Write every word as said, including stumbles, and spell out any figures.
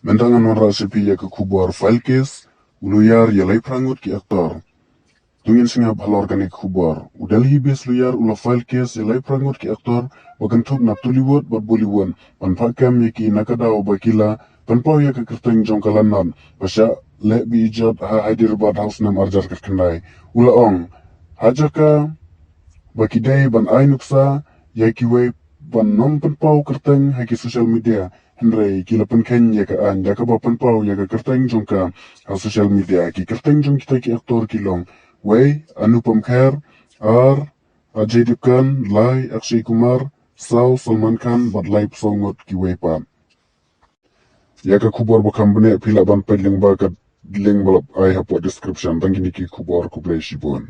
Mynta ngan wanrah sha phi ïa ka khubor file case, u lawyer ïa laiphew ngut ki actor. To ngin sngap halor kane ka khubor. U Delhi based lawyer u la file case ïa laiphew ngut ki actor ba kynthup na Tollywood bad Bollywood ban phah kem ïa ki na ka daw ba ki la pynpaw ïa ka kyrteng jong ka London ba shah leh beit jot ha Hyderabad ha u snem arhajar khatkhyndai. U la ong, ha jaka ba ki dei ban ai nuksa ïa kiwei ban nym pynpaw kyrteng ha ki social media, hynrei ki la pynkheiñ ïa ka aiñ da kaba pynpaw ïa ka kyrteng jong ka ha social media. Ki kyrteng jong kita ki actor ki long: wei, Anupam Kher; ar, Ajay Devgan; lai, Akshay Kumar; saw, Salman Khan; bad laiphew saw ngut kiwei pat. Ïa ka khubor ba kham bniah phi lah ban peit lyngba ka link ba la ai hapoh description. Tang kine ki khubor, khublei shibun.